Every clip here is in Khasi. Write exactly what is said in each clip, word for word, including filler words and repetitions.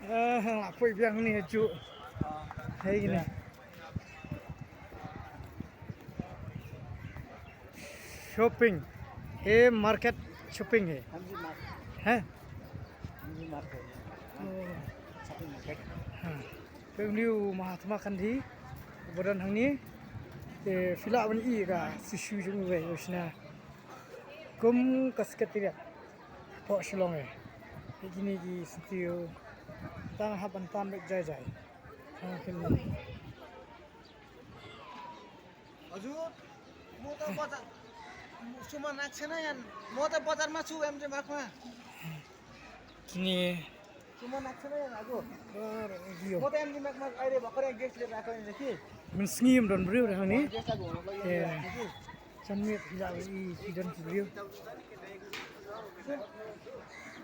Ah, la poi biang ni ju. Hai ni. Shopping. He market shopping he. Hamzi market. He? Hamzi market. Oh. Shopping market. Ha. Pei u Mahatma Gandhi. Bodan hangni. Te phi lah ban i ka shisha jong u wei u shna. Kum ka secretariat. Pok Shillong eh. Kini ki sentiew. Tang hap ban tan bek jai jai. Tang kini. Aju, mota bazar. Suma nak sana yan. Mota bazar ma su em je mak ma. Kini. Suma nak sana yan aju. Bar, iyo. Mota em je mak ma ai re bakar gas le rakar ni ki. Min sngi ym don briew re hangni. Gas aju. Eh. Chan miet hi la i ki don ki briew.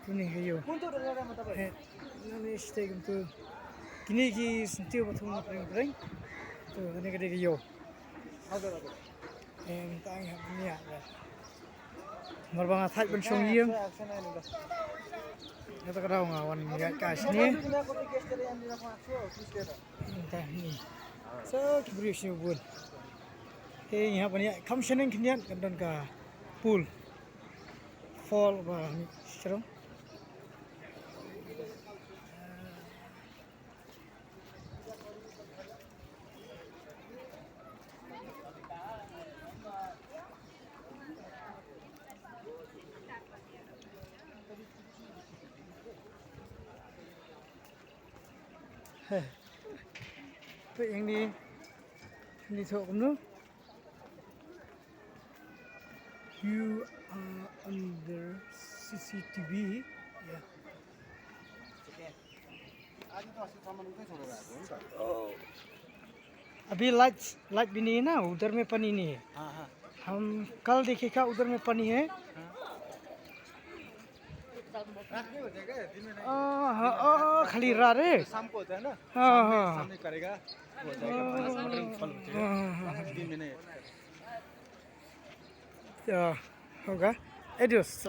Tuni hi yo. He, nani stay kumtu. Kini ki sentiew ba thung pring pring. Tu, kani ka dei ki yo. Em, tang ha ni ya. Mar ba nga thait ban shong ïing. Kata ka daw nga wan ïaid ka shini. Tang ni. Sa ki briew shini bun. Hei, ngi hap ban ïaid kham shaneng khyndiat kan don ka pool. Fall ba ngi shrong. Hei. Peit ïa ini. Ini thoh kumno? You are under C C T V. Yeah. Oh. अभी लाइट, लाइट भी नहीं है ना, उधर में पानी नहीं है। हाँ, हाँ। हम कल देखे का उधर में पानी है। हाँ। हाँ, हाँ, हाँ, खाली रात है। शाम को होता है ना? हाँ, शाम में, हाँ। शाम में करेगा, हो जाएगा, पानी फुल हो जाएगा। हाँ, हाँ, हाँ, हाँ। दिन में नहीं होता है। तो होगा। Adios.